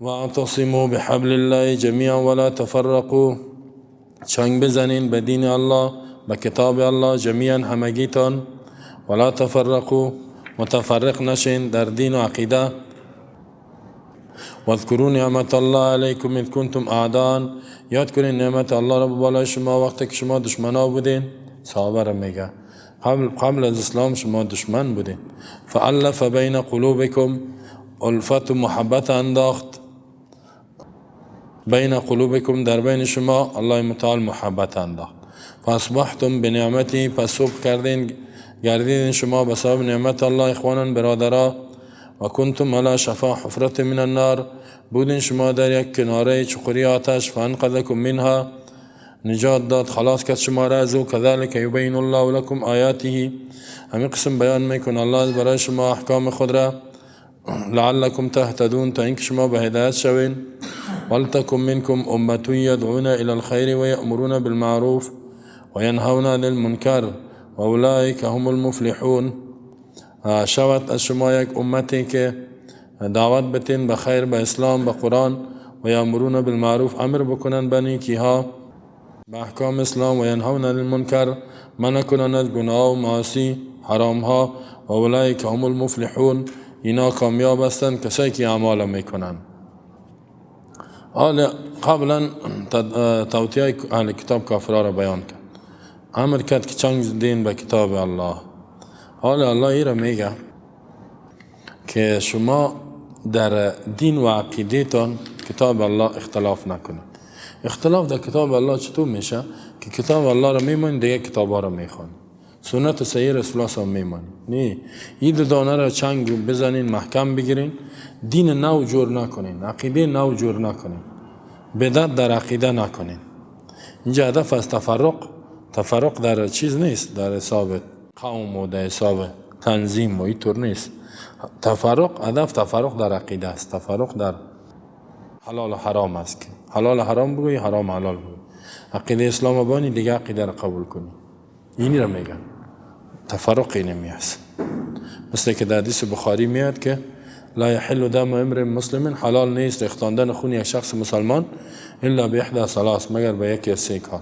واعتصموا بحبل الله جمیعا ولا تفرقوا. چنگ بزنین به دین الله، به کتاب الله، جمیعا همگیتان، ولا تفرقوا متفرق نشین در دین و عقیده. واذکروا نعمت الله علیکم اذ کنتم اعداء. یاد کنین نعمت الله را بالای شما وقتی که شما دشمنا بودین. صحابه را میگه قبل از اسلام شما دشمن بودین. فالف بین قلوبکم، الفت و محبت انداخت، بین قلوبکم در بین شما الله متعال محبت انداخت. فاصبحتم بنعمتی، پس صبح کردین گردیدین شما به سبب نعمت الله اخوانا برادرا. و کنتم علی شفا حفرة من النار، بودین شما در یک کناره چقوری آتش. فانقذکم منها، نجات داد خلاص کرد شما را از او. کذلک یبین الله لکم آیاته، همین قسم بیان میکن الله برای شما احکام خود را. لعلکم تهتدون، تا اینکه شما به هدایت شوین. ولتکن منکم امة یدعون الى الخیر و یأمرون بالمعروف و ینهون عن المنکر و اولئک هم المفلحون. شود از شما یک امتی که دعوت بتین به خیر، به اسلام، به قرآن، و یأمرون بالمعروف امر بکنن به نیکی ها، به احکام اسلام، و ینهون عن المنکر منع کنن از گناه و معاصی حرام ها. و اولئک هم المفلحون، اینا کامیاب هستند کسایی که اعمال میکنن. حال قبلا توطئه اهل کتاب کافرها را بیان کرد، امر کرد که چنگ دین به کتاب الله. حال الله ای را میگه که شما در دین و عقیده تان کتاب الله اختلاف نکنید. اختلاف در کتاب الله چطور میشه؟ که کتاب الله را میمانید، دیگه کتاب ها را میخوانید، سنت صحیح رسول الله صلی میمانید. نه، این دو دانه را چنگ بزنین، محکم بگیرین، دین نو جور نکنین، عقیده نو جور نکنین، بدعت در عقیده نکنین. اینجا هدف از تفرق، تفرق در چیز نیست، در حساب قوم و در حساب تنظیم و اینطور نیست. تفرق هدف تفرق در عقیده است، تفرق در حلال و حرام است که حلال حرام بگویی، حرام حلال بگویی. عقیده اسلام بانی دیگه عقیده را قبول کنی، اینی را میگن تفرق. اینمی است، مثل که در حدیث بخاری میاد که لا یحل دم امرئ مسلم، حلال نیست ریختاندن خون یک شخص مسلمان، الا باحدى ثلاث، مگر به یکی از سه کار.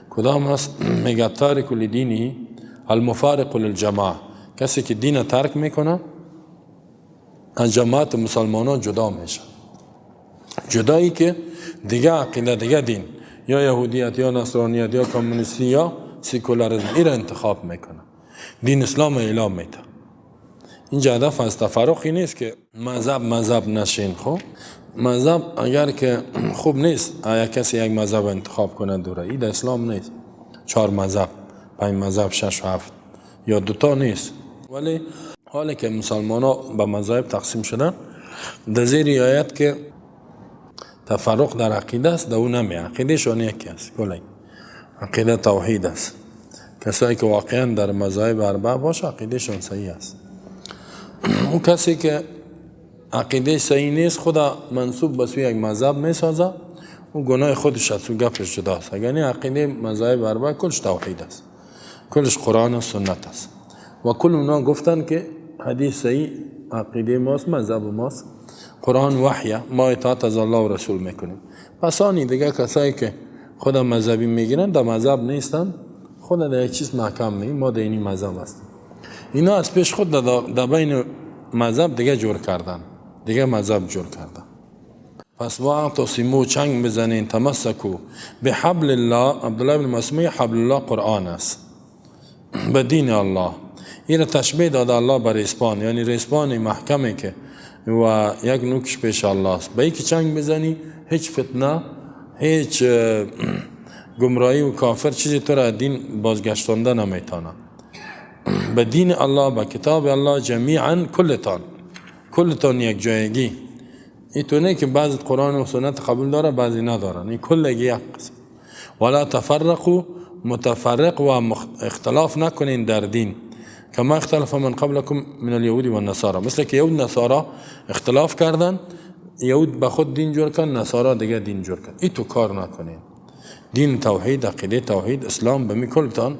کدام است؟ میگه تارک لدینه المفارق للجماعه، کسی که دین ترک میکنه، از جماعت مسلمانان جدا میشه، جدایی که دیگه عقیده، دیگه دین، یا یهودیت یا نصرانیت یا کمونیستی یا سیکولاریسم این را انتخاب میکنه، دین اسلام اعلام میده. اینجا هدف از تفرقی نیست که مذهب مذهب نشین. خب مذهب اگر که خوب نیست، اگر کسی یک مذهب انتخاب کنه دوره، این در اسلام نیست. چهار مذهب، پنج مذهب، شش و هفت یا دوتا نیست. ولی حالی که مسلمان ها به مذاهب تقسیم شدن، در زیر آیت که تفرق در عقیده است در او نمی، عقیده شان یکی است، کلی عقیده توحید است. کسایی که واقعا در مذاهب اربعه باشه عقیده شان صحیح است. او کسی که عقیده صحیح نیست، خود منسوب به سوی یک مذهب میسازه، او گناه خودش است و گپش جداست. اگر نه عقیده مذاهب اربعه کلش توحید است، کلش قرآن و سنت است و کل اونا گفتن که حدیث صحیح عقیده ماست، مذهب ماست، قرآن وحیه، ما اطاعت از الله و رسول میکنیم. پس آنی دیگه کسایی که خود مذهبی میگیرن در مذهب نیستن، خود در یک چیز محکم می ما در اینی مذهب هستیم. اینا از پیش خود در بین مذهب دیگه جور کردن، دیگه مذهب جور کردن. پس واعتصموا چنگ بزنین، تمسکوا بحبل الله. عبدالله بن مسعود حبل الله قرآن است، به دین الله. این تشبیه داده الله بر ریسمان، یعنی ریسمان محکمه که و یک نوکش پیش الله است. به یکی چنگ بزنی هیچ فتنه، هیچ گمراهی و کافر چیزی تو را دین بازگشتانده نمیتانه. به دین الله، به کتاب الله، جمیعا کلتان، کلتان یک جایگی. این تو نه که بعضی قرآن و سنت قبول داره بعضی ندارن، این کلگی یک قسم. ولا تفرقوا، متفرق و اختلاف نکنین در دین. کما اختلف من قبلكم من اليهود والنصارى، مثل که یهود نصارا اختلاف کردن، یهود به خود دین جور کن، نصارا دیگه دین جور کن. ای تو کار نکنین. دین توحید، عقیده توحید، اسلام به می کلتان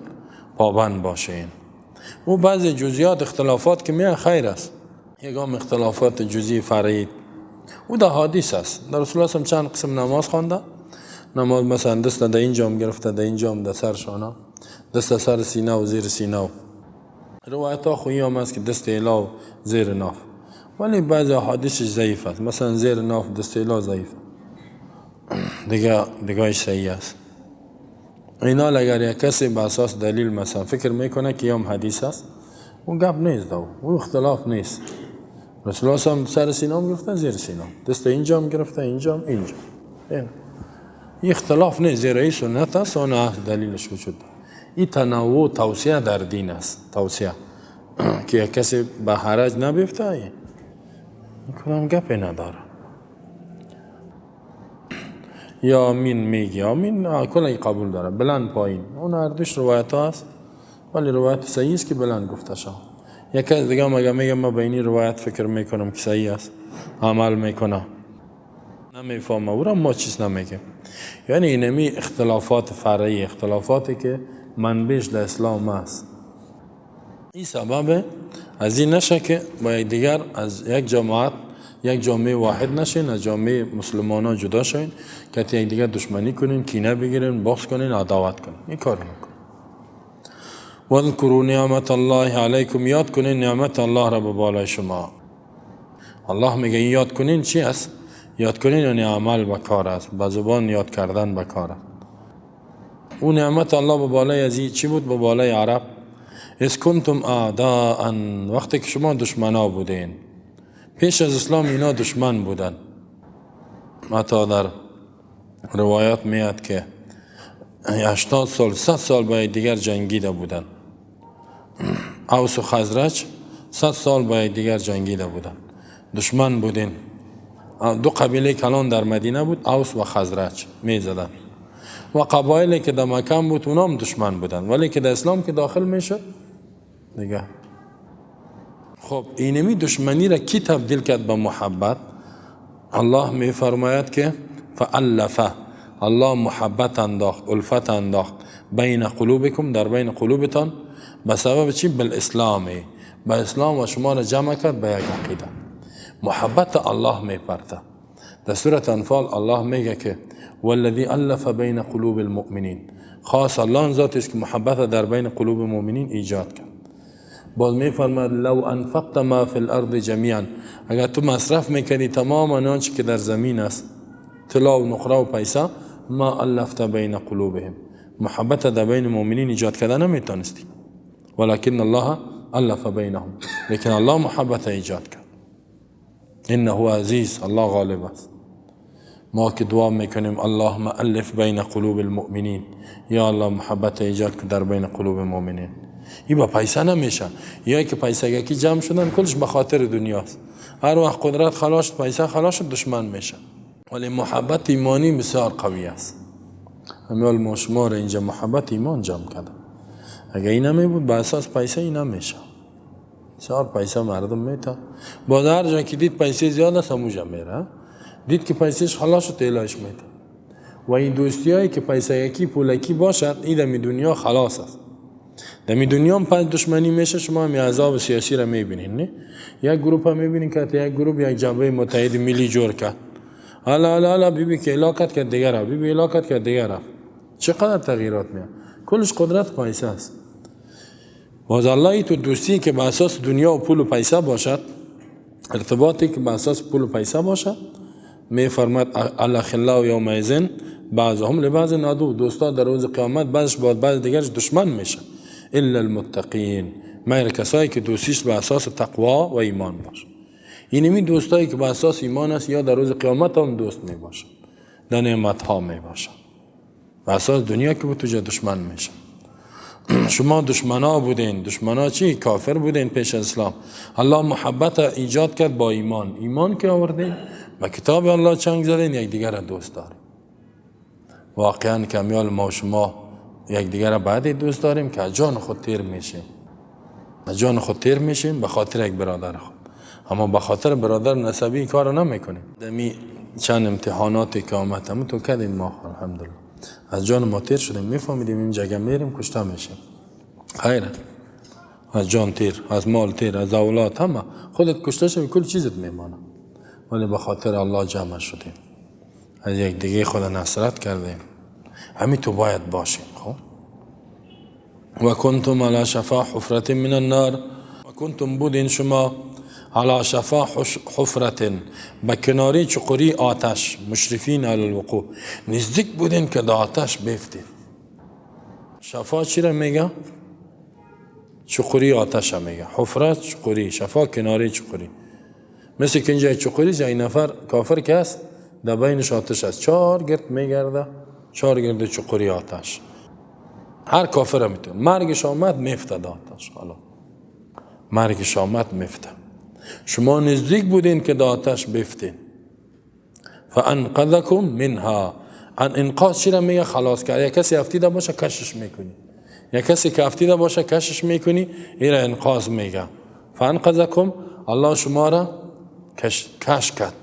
پابند باشین. او بعضی جزئیات اختلافات که میان خیر است، یکم اختلافات جزئی فرعی. او در حدیث است. در رسول الله چند قسم نماز خوانده. نماز مثلا دست در اینجام گرفته، در اینجام، در سر شانه، دست سر سینه و زیر سینه. روایت ها خویی هم است که دست الا و زیر ناف، ولی بعضی حدیثش ضعیف است. مثلا زیر ناف دست الا ضعیف، دیگه صحیح است. اینا اگر یک کسی به اساس دلیل مثلا فکر میکنه که هم حدیث است، اون گپ نیست، او اختلاف نیست. رسول الله هم سر سینه هم گرفته، زیر سینه، دست اینجا هم گرفته، اینجا هم، اینجا. این اختلاف نیست، زیر این سنت است، اون دلیلش وجود داره. این تنوع توصیه در دین است، توصیه که یک کسی به حرج نبیفته، این کدام گپی نداره. یا آمین میگی، آمین کلی قبول داره، بلند پایین، اون هر دوش روایت ها است، ولی روایت صحیح است که بلند گفته شد. یک کس دیگه مگه میگه من به اینی روایت فکر میکنم که صحیح است، عمل میکنم، نمیفهمه، او را ما چیز نمیگیم. یعنی اینمی اختلافات فرعی، اختلافاتی که منبعش در اسلام است. این سبب از این نشه که با دیگر از یک جماعت، یک جامعه واحد نشین، از جامعه مسلمان ها جدا شین که یک دیگر دشمنی کنین، کینه بگیرین، بغض کنین، عداوت کنین. این کار نکن. واذکروا نعمت الله علیکم، یاد کنین نعمت الله را به بالای شما. الله میگه این یاد کنین چی است؟ یاد کنین یعنی عمل به کار است، به زبان یاد کردن به کار است. او نعمت الله به بالای از چی بود؟ به بالای عرب. اذ کنتم اعداء، وقتی که شما دشمنا بودین. پیش از اسلام اینا دشمن بودن. حتی در روایات میاد که 80 سال 100 سال با دیگر جنگیده بودن. اوس و خزرج 100 سال با دیگر جنگیده بودن، دشمن بودین. دو قبیله کلان در مدینه بود، اوس و خزرج می زدن. و قبایلی که در مکه بود اونام دشمن بودن، ولی که در اسلام که داخل میشد دیگه. خب اینمی دشمنی را کی تبدیل کرد به محبت؟ الله می فرماید که فالف، الله محبت انداخت، الفت انداخت بین قلوبکم، در بین قلوبتان، به سبب چی؟ بالاسلام، به اسلام و شما را جمع کرد به یک عقیده. محبت الله می پرته. در سورة انفال الله میگه که والذی الف بین قلوب المؤمنین، خاص الله ذات است که محبت در بین قلوب المؤمنین ایجاد کرد. باز میفرماد لو انفقت ما فی الارض جمیعا، اگر تو مصرف میکردی تمام آنچه که در زمین است، طلا و نقره و پیسه، ما الفت بین قلوبهم، محبت در بین مؤمنین ایجاد کردن نمیتونستی، ولكن الله الف بینهم، لیکن الله محبت ایجاد کرد. انه عزیز، الله غالب است. ما که دعا میکنیم اللهم الف بین قلوب المؤمنین، یا الله محبت ایجاد کن در بین قلوب المؤمنین. این با پیسه نمیشه. یا که پیسه کی جمع شدن کلش به خاطر دنیاست، هر وقت قدرت خلاص شد، پیسه خلاص شد، دشمن میشه. ولی محبت ایمانی بسیار قوی است. همیال ما شما را اینجا محبت ایمان جمع کرده. اگه این نمی بود به اساس پیسه این نمیشه. بسیار پیسه مردم میته، با هر جا که دید پیسه زیاد است همونجا میره، دید که پیسهش خلاص شد اعلایش میته. و این دوستیایی که پیسه یکی پولکی باشد، این دمی دنیا خلاص است. دمی دنیا هم پس دشمنی میشه. شما هم عذاب سیاسی را میبینین، نه؟ یک گروه هم میبینین که یک گروه یک جبهه متحد ملی جور کرد، حالا حالا حالا بیبی که علاقت کرد دیگر رفت، بیبی علاقت کرد دیگر رفت. چقدر تغییرات میاد، کلش قدرت پیسه است. باز الله تو دوستی که به اساس دنیا و پول و پیسه باشد، ارتباطی که به اساس پول و پیسه باشد، میفرماد الاخلاء یومئذ بعضهم لبعض عدو، دوستا در روز قیامت بعضش با بعض دیگرش دشمن میشه، الا المتقین، مگر کسایی که دوستیش به اساس تقوا و ایمان باشه. اینمی دوستایی که به اساس ایمان است یا در روز قیامت هم دوست می باشن، در نعمت ها می باشن. به اساس دنیا که بود تو دشمن میشن. شما دشمنا بودین، دشمنا چی؟ کافر بودین پیش از اسلام. الله محبت ایجاد کرد با ایمان، ایمان که آوردین و کتاب الله چنگ زدین، یکدیگر را دوست داریم. واقعا کمیال ما و شما یکدیگر را بعد دوست داریم که از جان خود تیر میشیم، از جان خود تیر میشیم به خاطر یک برادر خود، اما به خاطر برادر نسبی کار نمیکنیم. دمی چند امتحاناتی که آمد همون تو کردیم ما الحمدلله از جان ما تیر شدیم، میفهمیدیم این جگه میریم کشته میشیم. خیره، از جان تیر، از مال تیر، از اولاد، همه خودت کشته شوی کل چیزت میمانه. ولی به خاطر الله جمع شدیم، از یک دیگه خود نصرت کردیم. همین تو باید باشیم. خب و کنتم علی شفا حفرة من النار. و کنتم بودین شما علی شفا حفرة، به کناری چقوری آتش، مشرفین علی الوقوع، نزدیک بودین که در آتش بیفتین. شفا چی را میگه؟ چقوری آتش میگه. حفره چقوری، شفا کناری چقوری. مثل که اینجا چقوری جای نفر کافر که هست در بینش آتش است، چهار گرد میگرده، چهار گرد چقوری آتش. هر کافر میتونه مرگش آمد میفته در آتش. حالا مرگش آمد میفته. شما نزدیک بودین که در آتش بیفتین. فانقذکم منها. ان انقاذ چی را میگه؟ خلاص کرد. یا کسی افتیده باشه کشش میکنی، یا کسی که افتیده باشه کشش میکنی، این را انقاذ میگه. فانقذکم، الله شما را کش کرد.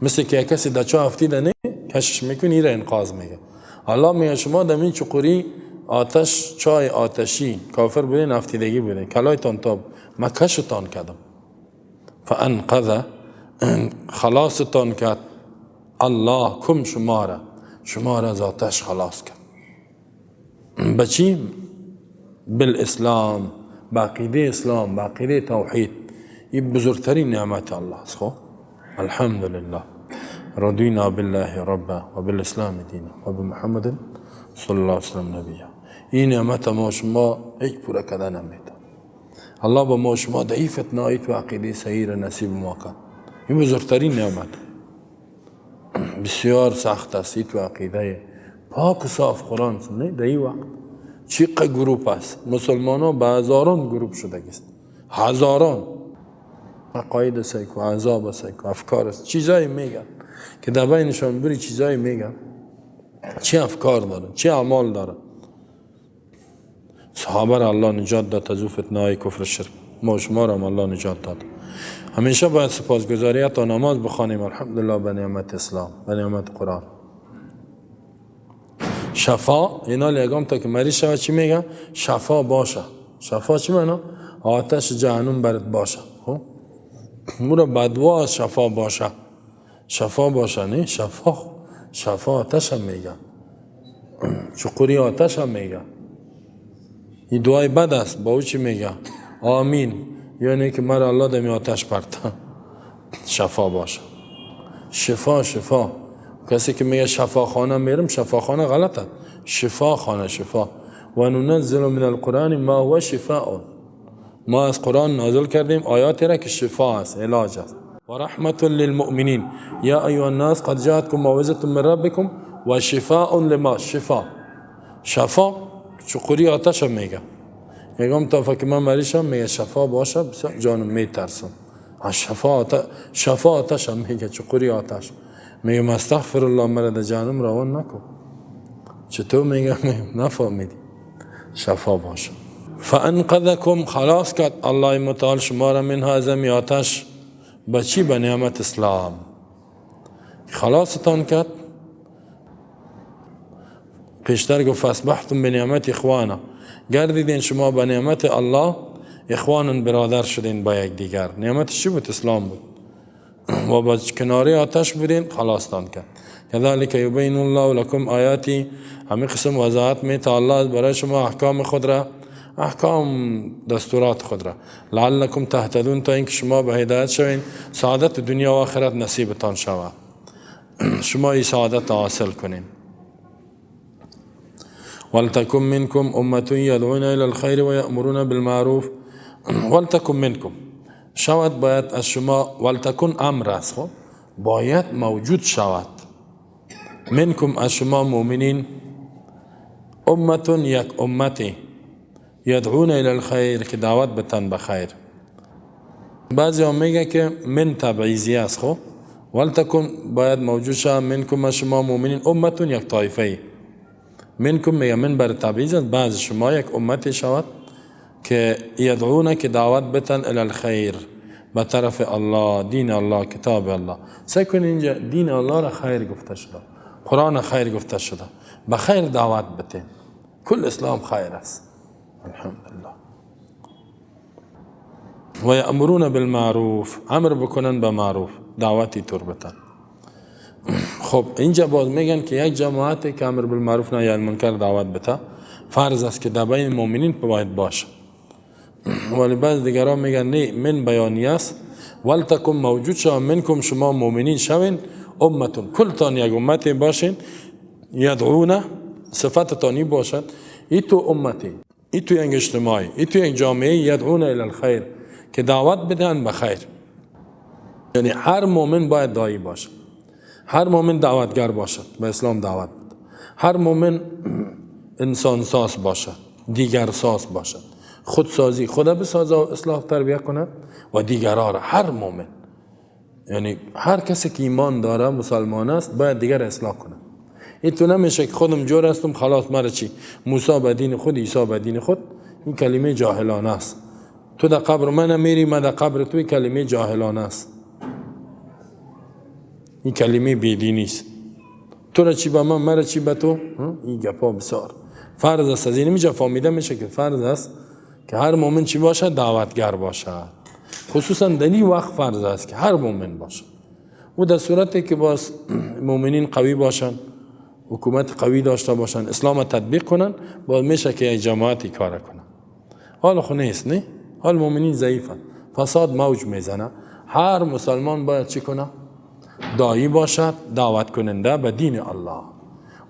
مثل که کسی در چاه افتیده نه کشش میکنی، این را انقاذ میگه. الله میگه شما در این چقوری آتش، چای آتشی، کافر بودین، افتیدگی بودین، کلایتان تاب، ما کشتان کردم. فانقذ، خلاصتان کرد. الله کم شما را، شما را از آتش خلاص کرد. به چی؟ بالاسلام، به عقیده اسلام، به عقیده توحید. این بزرگترین نعمت الله است. خب الحمدلله رضینا بالله ربا و بالاسلام دینا و بمحمد صلی الله علیه وسلم نبیا. این نعمت ما شما هیچ پورا کردن نمیده. الله با ما شما در این فتنه و عقیده صحیح را نصیب ما کرد. این بزرگترین نعمت. بسیار سخت است تو عقیده پاک و صاف قرآن نه. در این وقت چقدر گروپ است، مسلمان ها به هزاران گروپ شده است، هزاران عقاید است و عذاب است و افکار است، چیزایی میگن که در بینشان بری چیزایی میگن، چه افکار داره، چه اعمال داره. صحابه را الله نجات داد از فتنه های کفر شرک، ما شما را هم الله نجات داد. همیشه باید سپاسگزاری تا نماز بخوانیم الحمدلله به نعمت اسلام، به نعمت قرآن. شفا اینا لگام تا که مریض شود چی میگن؟ شفا باشه. شفا چی معنا؟ آتش جهنم برات باشه. خب مورا بدوا شفا باشه، شفا باشه نه شفا، شفا آتش هم میگن، چقوری آتش هم میگن. این دعای بد است. با او چی میگه؟ آمین، یعنی که مرا الله دمی آتش پرتا. شفا باشه، شفا، شفا. کسی که میگه شفاخانه میرم، شفاخانه غلطه، شفاخانه، شفا. و ننزل من القرآن ما هو شفاء. ما از قرآن نازل کردیم آیاتی را که شفا است، علاج است. و رحمت للمؤمنین یا ایها الناس قد جاءتكم موعظة من ربکم و شفاء لما. شفا، شفا چقوری آتش هم میگه. میگم تا فکر من مریضم میگه شفا باشه، بسیار جانم میترسم. شفا شفا آتش هم میگه، چقوری آتش. میگم استغفر الله، مرا در جهنم روان نکن. چطور میگم؟ نفهمیدی. شفا باشه. فانقذکم، خلاص کرد الله متعال شما را منها، از امی آتش. به چی؟ به نعمت اسلام خلاصتان کرد. پیشتر گفت فاصبحتم بنعمت اخوانا، گردیدین شما به نعمت الله اخوان، برادر شدین با یک دیگر. نعمت چی بود؟ اسلام بود. و با کناری آتش بودین، خلاصتان کرد. کذالک یبین الله لکم آیاتی، همین قسم وضاحت می تا الله برای شما احکام خود را، احکام دستورات خود را، لعلکم تهتدون، تا اینکه شما به هدایت شوین، سعادت دنیا و آخرت نصیبتان شود، شما این سعادت حاصل کنین. ولتکن منکم امة یدعون الی الخیر و یأمرون بالمعروف. ولتکن منکم، شود باید از شما، ولتکن امر است، خب باید موجود شود، منکم از شما مؤمنین، امة یک امتی، یدعون الی الخیر که دعوت بتن به خیر. بعضی هم میگه که من تبعیضی است. خب ولتکن باید موجود شود منکم از شما مؤمنین امة یک طایفه. منکم میگه من بر تبعیض است، بعض شما یک امتی شود که یدعون که دعوت بتن الی الخیر به طرف الله، دین الله، کتاب الله. سعی کنید اینجا دین الله را خیر گفته شده، قرآن خیر گفته شده، به خیر دعوت بتین. کل اسلام خیر است الحمدلله. و یأمرون بالمعروف، امر بکنن به معروف، دعوتی طور بتن. خب اینجا باز میگن که یک جماعتی که امر بالمعروف نهی از منکر دعوت بته فرض است که در بین مؤمنین باید باشه. ولی بعض دیگران میگن نه، من بیانیه است، ولتکن موجود شو منکم، شما مؤمنین شوین، امتون کلتان یک امتی باشین، یدعون صفتتانی باشد، ای تو امتی، ای تو یک اجتماعی، ای تو یک جامعه، یدعون الی الخیر، که دعوت بدن به خیر. یعنی هر مؤمن باید داعی باشد، هر مؤمن دعوتگر باشد، به اسلام دعوت بده، هر مؤمن انسان ساز باشد، دیگر ساز باشد، خودسازی خدا بسازه و اصلاح تربیه کند و دیگرها را. هر مؤمن یعنی هر کسی که ایمان داره، مسلمان است، باید دیگر اصلاح کنه. این تو نمیشه که خودم جور هستم خلاص مرا چی، موسی به دین خود، عیسی به دین خود. این کلمه جاهلانه است. تو در قبر من نمیری، من در قبر توی، کلمه جاهلانه است. این کلمه بیدینی است. تو را چی به من، مرا چی به تو؟ این گپا بسیار فرض است. از این میجا فهمیده میشه که فرض است که هر مؤمن چی باشد؟ دعوتگر باشد. خصوصا در این وقت فرض است که هر مؤمن باشد. و در صورتی که باز مؤمنین قوی باشند، حکومت قوی داشته باشند، اسلام تطبیق کنن، باز میشه که یک جماعتی کار کنن. حال خو نیست، نه؟ حال مؤمنین ضعیفن، فساد موج میزنه. هر مسلمان باید چی کنه؟ داعی باشد، دعوت کننده به دین الله.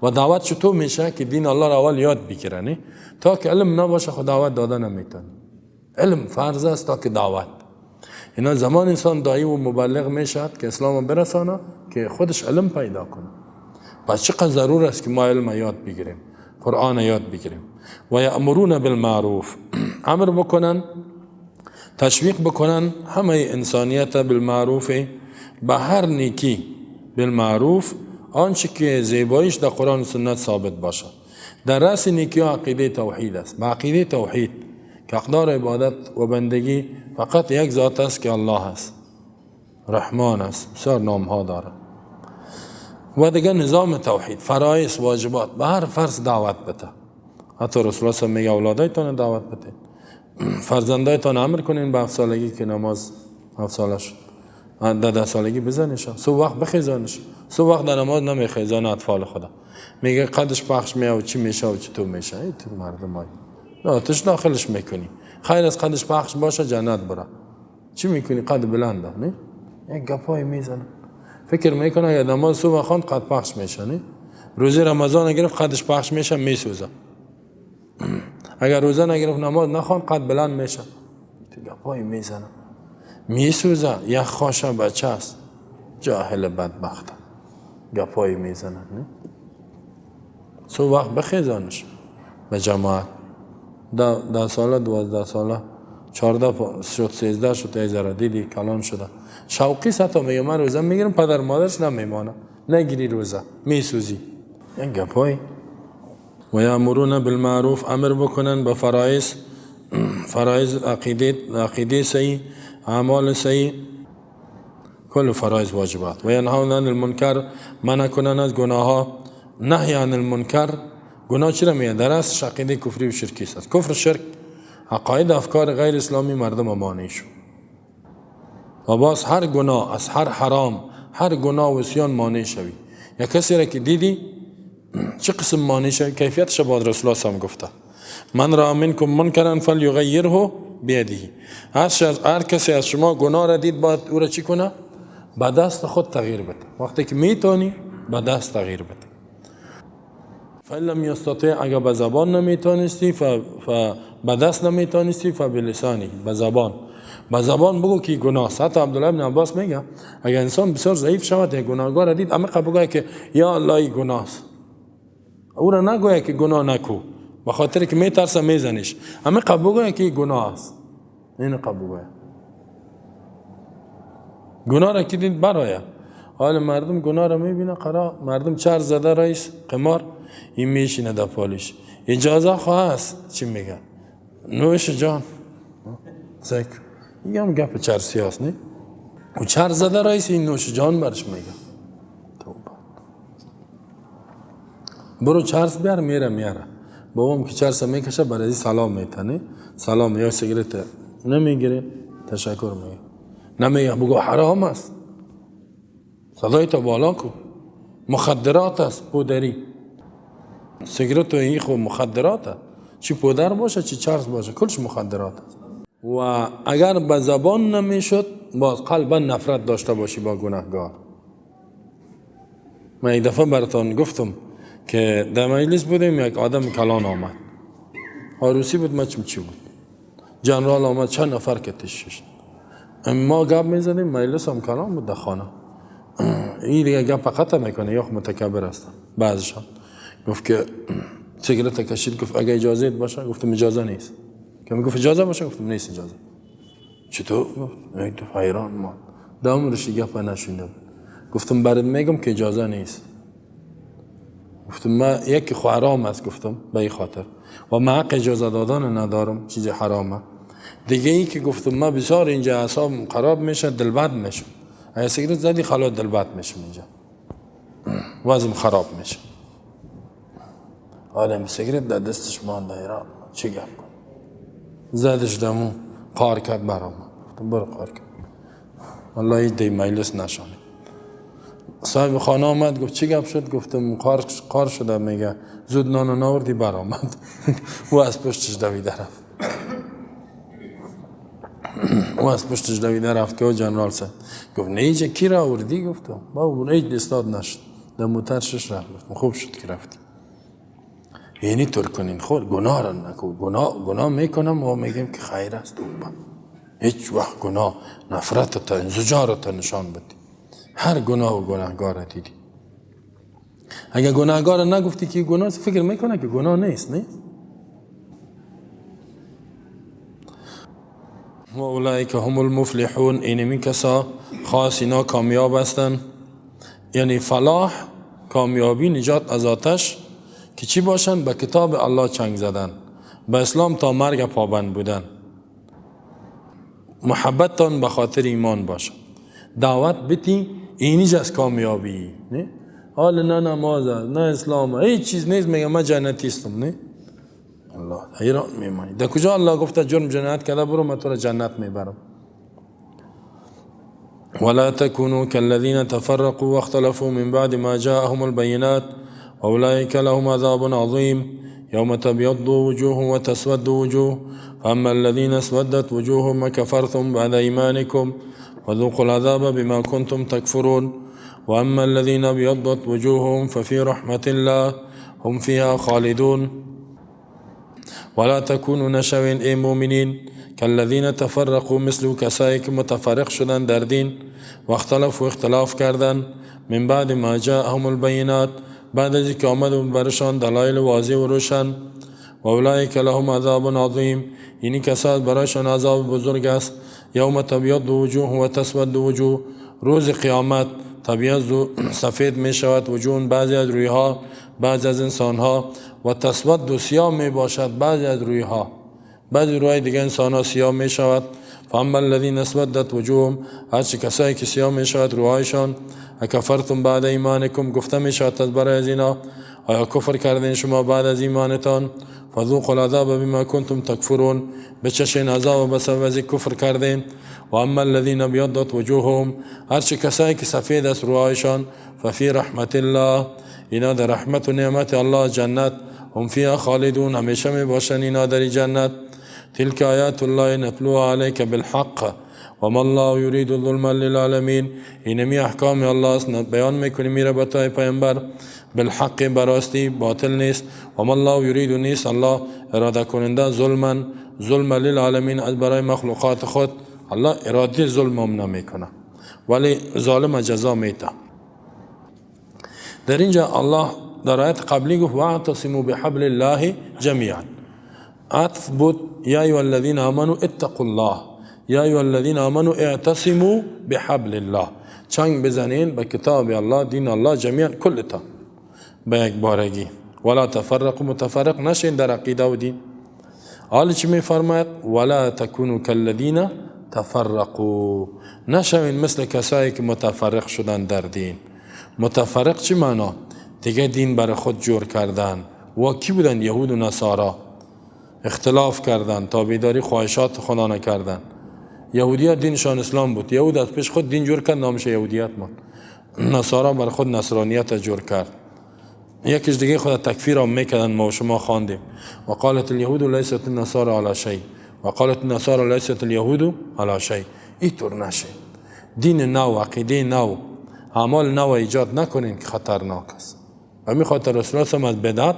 و دعوت چطور میشه؟ که دین الله را اول یاد بگیره، نه؟ تا که علم نباشه خود دعوت داده نمیتونه. علم فرض است تا که دعوت. اینا زمان انسان داعی و مبلغ میشد که اسلام برسانه که خودش علم پیدا کنه. پس چقدر ضرور است که ما علم یاد بگیریم، قرآن یاد بگیریم. و یأمرون بالمعروف، امر بکنن، تشویق بکنن همه انسانیت بالمعروف، به هر نیکی، بالمعروف آنچه که زیباییش در قرآن و سنت ثابت باشد. در رأس نیکی ها عقیده توحید است. به عقیده توحید که اقدار عبادت و بندگی فقط یک ذات است که الله است، رحمان است، بسیار نام ها داره. و دیگه نظام توحید، فرایض، واجبات، به هر فرض دعوت بده. حتی رسول الله صلی میگه اولادایتان دعوت بده، فرزندایتان امر کنین به 7 سالگی که نماز 7 ساله شد، در 10 سالگی بزنش، سو وقت بخیزانش، سو وقت در نماز نمیخیزان اطفال خدا. میگه قدش پخش میه و چی میشه و چطور میشه. ای تو مردم های آتش داخلش میکنی، خیر از قدش پخش باشه جنت بره. چی میکنی؟ قد بلنده، نه؟ یک گپای میزنه، فکر میکنه اگه نماز صبح خواند قد پخش میشه، نه؟ روزه رمضان گرفت قدش پخش میشه، میسوزه. اگر روزه نگرفت نماز نخواند قد بلند میشه. تو گپای میزنه، میسوزه. یک خاشه بچه است، جاهل بدبخت، گپای میزنه، نه؟ سو وقت بخیزانش به جماعت. 10 ساله، 12 ساله، 14 شد، 13 شد، ای ذره دیدی کلان شده، شوقی ستا میگه من روزه میگیرم، پدر مادرش نمیمانه، نگیری روزه میسوزی. این گپای. و یامرون بالمعروف، امر بکنن به فرایض، فرایض عقیده صحیح، اعمال صحیح، کل فرایض واجبات. و ینهون عن المنکر، منع کنن از گناه ها. نهی عن المنکر، گناه چرا میاد؟ در اصل عقیده کفری و شرکی است. کفر، شرک، عقاید افکار غیر اسلامی مردم مانع شو. و باز هر گناه از هر حرام، هر گناه و عصیان مانع شوی. یا کسی را که دیدی چه قسم مانع شوی، کیفیتش باید رسول الله هم گفته. من رأى منکم منکرا فلیغیره بیده. هر کسی از شما گناه را دید باید او را چی کنه؟ با دست خود تغییر بده. وقتی که میتونی با دست تغییر بده. فإن لم یستطع، اگر به زبان نمیتونستی، به دست نمیتونستی، فبلسانه، به زبان. به زبان بگو که گناه است. حتی عبدالله بن عباس میگه اگر انسان بسیار ضعیف شود، یک گناهگار دید، اما بگه که یا الله ای گناه است. او را نگوید که گناه نکو، به خاطر که میترسه میزنیش. اما بگوید که گناه است. این بگوید گناه را که دید برایه. حال مردم گناه را میبینه، قرا مردم چرس زده رئیس قمار، این میشینه در پالیش، اجازه خواه است. چی میگه؟ نوش جان زک. این هم گپ چرسی هست، نه؟ و چرس زده رئیس، این نوش جان برش میگه. توبه. برو چرس بیار، میره میاره. بابام که چرس میکشه برای سلام میتنه، سلام یا سیگرت نمیگیره. تشکر میگه. نمیگه بگو حرام است، صدای تا بالا کو، مخدرات است، پودری، سیگرت و این خو مخدرات است، چی پودر باشه چی چرس باشه کلش مخدرات است. و اگر به زبان نمیشد باز قلبا نفرت داشته باشی با گناهگار. من یک دفعه براتان گفتم که در مجلس بودیم، یک آدم کلان آمد، عروسی بود، ما چی بود، جنرال آمد، چند نفر که تشش ما گپ میزدیم، مجلس هم کلان بود در خانه. این دیگه گپ قطع میکنه یا متکبر هستن بعضشان. گفت که سیگرت کشید، گفت اگه اجازه باشه، گفتم اجازه نیست. که میگفت اجازه باشه، گفتم نیست اجازه. چطور؟ گفت حیران ما در عمرش گپ نشنیده بود. گفتم برات میگم که اجازه نیست. گفتم ما یکی خو حرام است، گفتم به این خاطر و من حق اجازه دادن ندارم، چیز حرامه. دیگه ای که گفتم ما بسیار اینجا اعصابم خراب میشه، دلبد میشم، اگه سیگرت زدی خلاص دلبد میشم، اینجا وضعم خراب میشه. حالا سیگرت در دستش مانده، ایران چی گپ کن، زدش دمو قار کرد برام. گفتم برو قار کرد، والله هیچ دی مجلس نشانه. صاحب خانه آمد، گفت چی گپ شد؟ گفتم قار شده، میگه زود نانو ناوردی برآمد. او از پشتش دویده رفت، او از پشتش دویده رفت که او جنرال سد. گفت نه اینجا کی را آوردی؟ گفتم با اون هیچ استاد نشد، در موتر شش رفت. گفتم خوب شد که رفتی. یعنی طور کنین خور گناه را نکن، گناه میکنم و میگیم که خیر است. هیچ وقت گناه نفرت تا انزجار تا نشان بدی. هر گناه و گناهگار دیدی، اگه گناهگار نگفتی که گناه، فکر میکنه که گناه نیست. نه و اولئک هم المفلحون، اینمی کسا خاص اینا کامیاب هستن. یعنی فلاح، کامیابی، نجات از آتش که چی باشن؟ به کتاب الله چنگ زدن، به اسلام تا مرگ پابند بودن، محبتتان به خاطر ایمان باشه، دعوت بتی، اینیج از کامیابی. نه حال نه نماز نه اسلام هیچ چیز نیست، میگه من جنتی هستم. نه الله حیران میمانی. در کجا الله گفته جرم جنایت کرده برو من تو را جنت میبرم؟ ولا تكونوا كالذين تفرقوا واختلفوا من بعد ما جاءهم البينات وأولئك لهم عذاب عظيم يوم تبيض وجوه وتسود وجوه فأما الذين اسودت وجوههم كفرتم بعد إيمانكم وذوقوا العذاب بما كنتم تكفرون وأما الذين ابيضت وجوههم ففي رحمة الله هم فيها خالدون. ولا تكونوا نشوين ای مؤمنین كالذين تفرقوا، مثل کسایی که متفرق شدن در دین، و اختلفوا اختلاف کردن، من بعد ما جاءهم البینات، بعد از اینکه آمد برشان دلایل واضح و روشن، و اولئک لهم عذاب عظیم، یعنی کسان برایشان عذاب بزرگ است. یوم تبیض وجوه و تسود وجوه، روز قیامت تبیض سفید می شود وجوه بعضی از رویها، بعضی از انسانها، و تسود سیاه می باشد بعضی از رویها، بعضی روی دیگه انسانها سیاه می شود. فاما الذین اسودت وجوههم، هرچه کسایی که سیاه می شود روهایشان، اکفرتم بعد ایمانکم، گفته می شود از برای از اینا آیا کفر کردین شما بعد از ایمانتان؟ فذوقوا العذاب بما کنتم تکفرون، بچشین عذاب به سبب از کفر کردین. و اما الذین ابيضت وجوههم، هرچه کسایی که سفید است روهایشان، ففی رحمت الله، اینا در رحمت و نعمت الله جنت، هم فیها خالدون، همیشه می باشن اینا در جنت. تلك آیات الله نتلوها علیک بالحق وما الله یرید ظلما للعالمین، اینمی احکام الله است بیان میکنی میره به تو پیامبر، بالحق براستی، باطل نیست. وما الله یرید نیست الله اراده کننده ظلما ظلم للعالمین از برای مخلوقات خود، الله اراده ظلم هم نمیکنه ولی ظالم جزا میده. در اینجا الله در آیت قبلی گفت واعتصموا بحبل الله جمیعا، عطف بود یا ایها الذین آمنوا اتقوا الله، یا ایها الذین آمنوا اعتصموا بحبل الله، چنگ بزنین به کتاب الله، دین الله، جمیعا کلتا به یک بارگی، ولا تفرقوا متفرق نشین در عقیده و دین. حالا چی میفرماید؟ ولا تکونوا کالذین تفرقوا، نشوین مثل کسایی که متفرق شدن در دین. متفرق چی معنا؟ دیگه دین برای خود جور کردن. و کی بودن؟ یهود و نصارا. اختلاف کردن، تابعداری خواهشات خدا نکردن. یهودیت دینشان اسلام بود. یهود از پیش خود دین جور کرد، نامش یهودیت ماند. نصارا بر خود نصرانیت جور کرد. یکیش دیگه خود تکفیر هم میکردن، ما و شما خواندیم. و قالت اليهود لیست النصارى على شیء و قالت النصارى لیست اليهود على شیء. اینطور نشه. دین نو، عقیده نو، اعمال نو ایجاد نکنین که خطرناک است. و می خاطر رسول الله از بدعت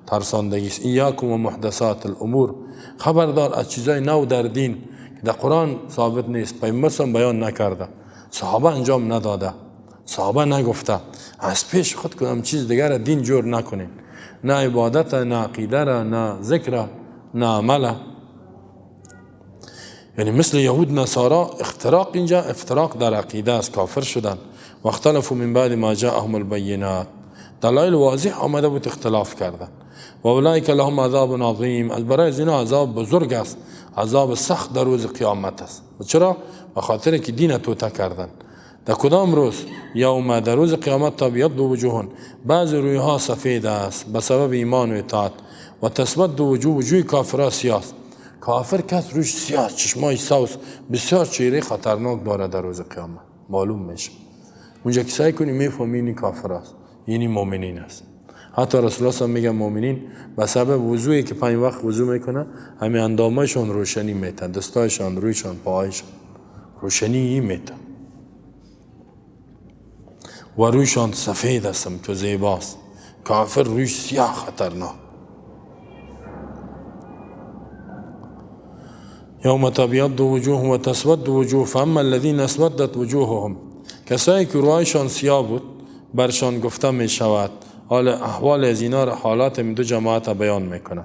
ترساندگی است. ایاکم و محدثات الامور. خبردار از چیزای نو در دین که در قرآن ثابت نیست، پیامبر بیان نکرده، صحابه انجام نداده، صحابه نگفته. از پیش خود کدام چیز دیگر دین جور نکنین، نه عبادت، نه عقیده را، نه ذکر، نه عمل. یعنی مثل یهود نصارا اختراق اینجا افتراق در عقیده است، کافر شدن. و اختلفوا من بعد ما جاءهم البینات. دلایل واضح آمده بود، اختلاف کردن. و اولئک لهم عذاب عظیم. از برای از اینا عذاب بزرگ است، عذاب سخت در روز قیامت است. و چرا؟ به خاطر که دین توته کردن. در کدام روز؟ یوم، در روز قیامت تبیض وجوه، بعض رویها سفید است به سبب ایمان و اطاعت، و تسود وجوه، وجوه کافرها سیاه. کافر کس روش سیاه، چشمای سوس، بسیار چهره خطرناک داره در روز قیامت، معلوم میشه. اونجا که سعی کنی میفهمی اینی کافر است، اینی مؤمنین است. حتی رسول الله میگه مؤمنین به سبب وضوعی که 5 وقت وضوع میکنه، همین اندامایشون روشنی میتن، دستایشان، رویشان، پاهایشان روشنی میتن و رویشان سفید است، تو زیباست. کافر رویش سیاه خطرناک. یوم تبیض وجوه و تسود وجوه فاما الذین اسودت وجوههم. کسایی که رویشان سیاه بود برشان گفته می شود. حال احوال از اینا را، حالات این دو جماعت بیان میکنه.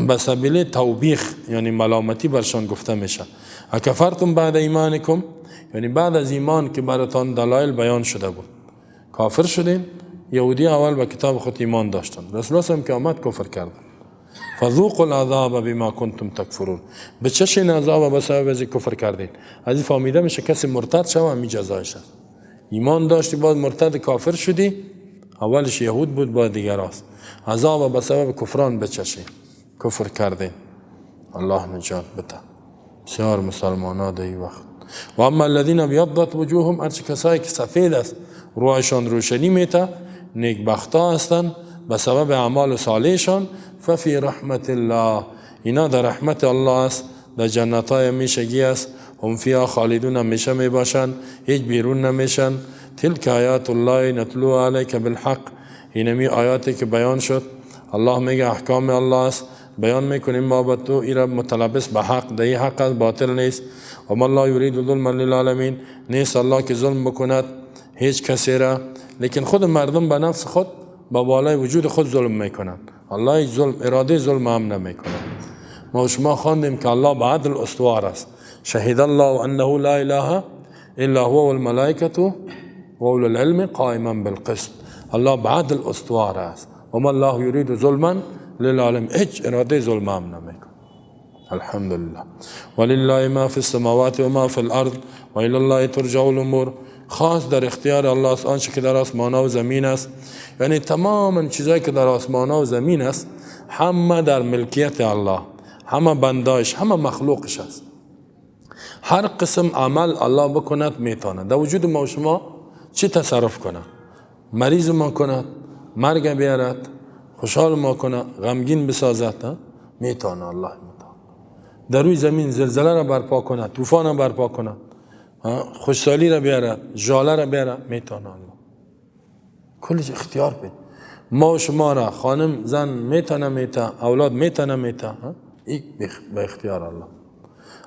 به سبیل توبیخ یعنی ملامتی برشان گفته میشه. اکفرتم بعد ایمانکم، یعنی بعد از ایمان که براتان دلایل بیان شده بود کافر شدین. یهودی اول به کتاب خود ایمان داشتن، رسول الله که آمد کفر کردن. فذوقوا العذاب بما کنتم تکفرون. به چشین عذاب به سبب از کفر کردین. از این فهمیده میشه کسی مرتد شوه همی جزایش است. ایمان داشتی باز مرتد کافر شدی، اولش یهود بود با دیگر است. عذاب به سبب کفران بچشین، کفر کردین. الله نجات بده بسیار مسلمان ها در این وقت. و اما الذین ابیضت وجوههم، هرچه کسایی که سفید است روحشان روشنی میته، نیکبختا هستند به سبب اعمال صالحشان، ففی رحمت الله، اینا در رحمت الله است، در جنت های همیشگی است، هم فیها خالدون، همیشه می باشند، هیچ بیرون نمیشن. تلک آیات الله نتلو علیک بالحق. اینمی آیاتی که بیان شد، الله میگه احکام الله است، بیان میکنیم ما به تو، ایرا متلبس به حق، در حق است، باطل نیست. و ما الله یرید ظلما للعالمین، نیست الله که ظلم بکند هیچ کسی را، لیکن خود مردم به نفس خود، به بالای وجود خود ظلم میکنند. الله ظلم، اراده ظلم هم نمیکند. ما شما خواندیم که الله به عدل استوار است. شهد الله انه لا اله الا هو والملائکه و اولو العلم قائما بالقسط. الله به عدل استوار است. و ما الله یرید ظلما للعالم، هیچ اراده ظلم هم نمیکند. الحمدلله. ولله ما فی السماوات و ما فی الارض و الی الله ترجع الامور. خاص در اختیار الله است آنچه که در آسمان و زمین است، یعنی تمام چیزایی که در آسمان و زمین است همه در ملکیت الله، همه بندایش، همه مخلوقش است. هر قسم عمل الله بکند میتونه. در وجود ما و شما چی تصرف کنه؟ مریض ما کند، مرگ بیارد، خوشحال ما کنه، غمگین بسازد، میتونه الله میتونه. در روی زمین زلزله را برپا کنه، طوفان را برپا کنه، خوشحالی را بیاره، ژاله را بیاره، میتونه الله. کلش اختیار بید. ما و شما را خانم زن میتونه میته، اولاد میتونه میته، این به اختیار الله.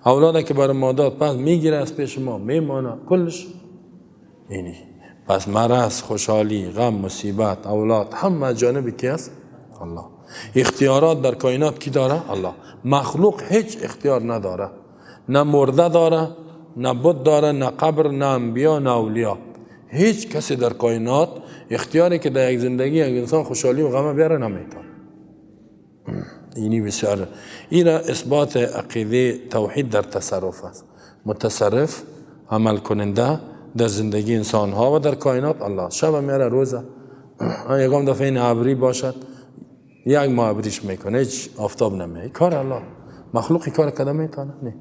اولاد که برای ما داد پس میگیره از پیش ما، میمانه کلش اینی. پس مرض، خوشحالی، غم، مصیبت، اولاد همه جانب کی است؟ الله. اختیارات در کائنات کی داره؟ الله. مخلوق هیچ اختیار نداره، نه مرده داره، نه بت داره، نه قبر، نه انبیا، نه اولیا. هیچ کسی در کائنات اختیاری که در یک زندگی یک انسان خوشحالی و غم بیاره نمیتونه. اینی بسیار این اثبات عقیده توحید در تصرف است. متصرف، عمل کننده در زندگی انسان ها و در کائنات الله. شب میاره، روزه یکم دفعه این ابری باشد، یک ماه ابریش میکنه، هیچ آفتاب نمیاد. کار الله. مخلوقی کار کده میتونه؟ نه.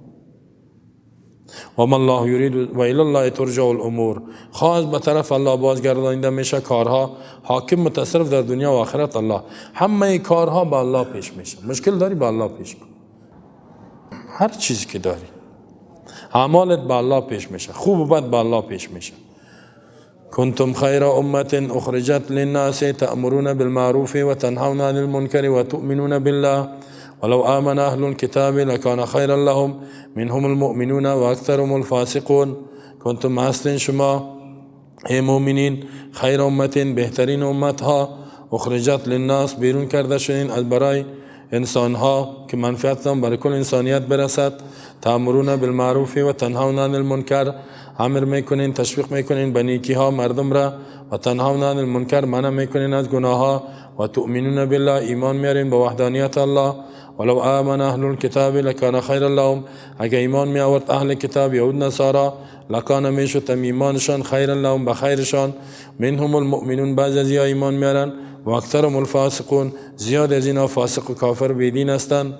و ما الله یرید و الی الله ترجع الامور. خواست به طرف الله بازگردانیده میشه کارها. حاکم متصرف در دنیا و آخرت الله. همه کارها به الله پیش میشه. مشکل داری به الله پیش کن، هر چیزی که داری اعمالت به الله پیش میشه، خوب و بد به الله پیش میشه. کنتم خیر امة اخرجت للناس تأمرون بالمعروف وتنهون عن المنکر وتؤمنون بالله ولو آمن اهل الكتاب لكان خیرا لهم منهم المؤمنون واکثرهم الفاسقون. کنتم هستین شما ای مؤمنین، خیر امة بهترین امت ها، اخرجت للناس بیرون کرده شدین از برای انسان ها که منفعتتان برای کل انسانیت برسد. تأمرون بالمعروف و تنهون عن المنکر، امر میکنین تشویق میکنین به نیکی ها مردم را، و تنهون عن المنکر منع میکنین از گناه ها، و تؤمنون بالله ایمان میارین به وحدانیت الله. ولو آمن اهل الكتاب لکان خیرا لهم، اگه ایمان می آورد اهل کتاب یهود نصارا، لکان میشد ایمانشان خیرا لهم به خیرشان. منهم المؤمنون بعض از ایمان میارن، و اکثرهم الفاسقون زیاد از اینا فاسق و کافر بیدین هستند.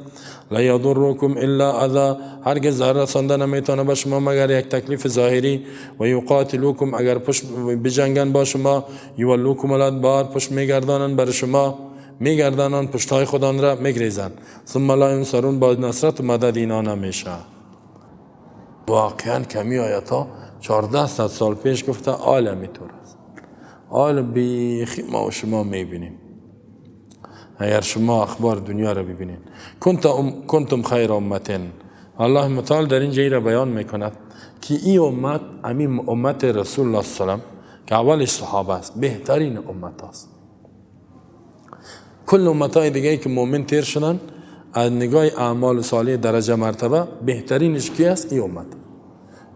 لا یضرکم الا اذی، هرگز ضرر رسانده نمیتونه به شما مگر یک تکلیف ظاهری. و یقاتلوکم اگر پشت بجنگن با شما، یولوکم الادبار پشت میگردانن بر شما، میگردانن پشتهای خودان را میگریزن. ثم لا ینصرون با نصرت و مدد اینا نمیشه. واقعا کمی آیت ها 1400 سال پیش گفته عالمی طور است. حال بیخی ما و شما میبینیم. اگر شما اخبار دنیا را ببینید، کنتم خیر امتن، الله متعال در اینجا را بیان میکند که این امت، همین امت رسول الله صلی الله علیه و سلم که اولش صحابه است، بهترین امت است. کل امتهای دیگه که مؤمن تیر شدن از نگاه اعمال صالح درجه مرتبه بهترینش کی است؟ این امت.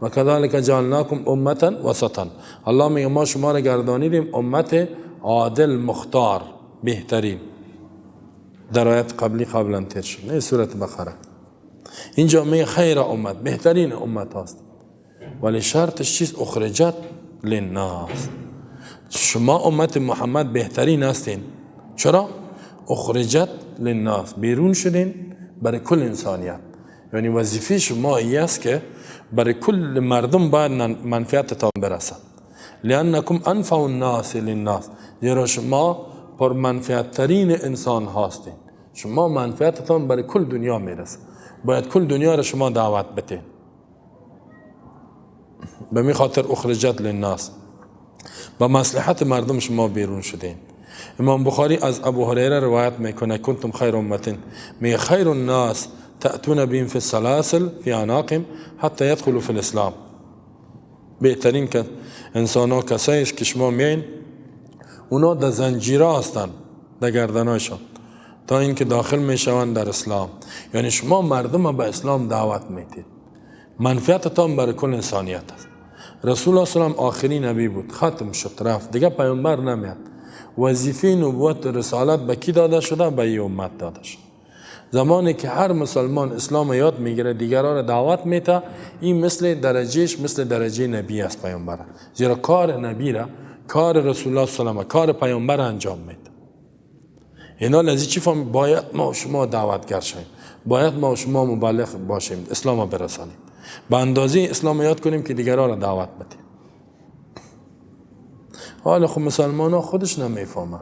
و کذالک جعلناکم امتا وسطا، الله میگه ما شما را گردانیدیم امت عادل مختار بهترین. در آیت قبلی قبلا تیر شد، نه سورت بقره. اینجا میگه خیر امت، بهترین امت هست، ولی شرطش چیست؟ اخرجت للناس. شما امت محمد بهترین هستین. چرا؟ اخرجت للناس، بیرون شدین برای کل انسانیت. یعنی وظیفه شما ای است که برای کل مردم باید منفعتتان برسد. لانکم انفع الناس للناس، زیرا شما پر منفعت ترین انسان هستین. شما منفعتتان برای کل دنیا میرسه، باید کل دنیا را شما دعوت بتین. به می خاطر اخرجت للناس، به مصلحت مردم شما بیرون شدین. امام بخاری از ابو هریره روایت میکنه کنتم خیر امتن، می خیر الناس تأتون بهم فی السلاسل فی اعناقهم حتی یدخلوا فی الاسلام. بهترین که انسان ها کسایی است که شما میین اونا در زنجیره هستند در گردنایشان تا اینکه داخل میشوند در اسلام. یعنی شما مردم به اسلام دعوت میتید، منفعتتان برای کل انسانیت است. رسول الله صلی الله علیه و آخرین نبی بود، ختم شد رفت، دیگه پیامبر نمیاد. وظیفه نبوت و رسالت به کی داده شده؟ به این امت داده شده. زمانی که هر مسلمان اسلام یاد میگیره دیگران را دعوت میته، این مثل درجهش مثل درجه نبی است پیامبر، زیرا کار نبی را، کار رسول الله صلی الله علیه و کار پیامبر انجام میده. اینا لذی چی فهم؟ باید ما و شما دعوتگر شویم، باید ما و شما مبلغ باشیم، اسلام را برسانیم، به اندازه اسلام یاد کنیم که دیگران را دعوت بدیم. حالا خب مسلمان ها خودش نمیفهمن،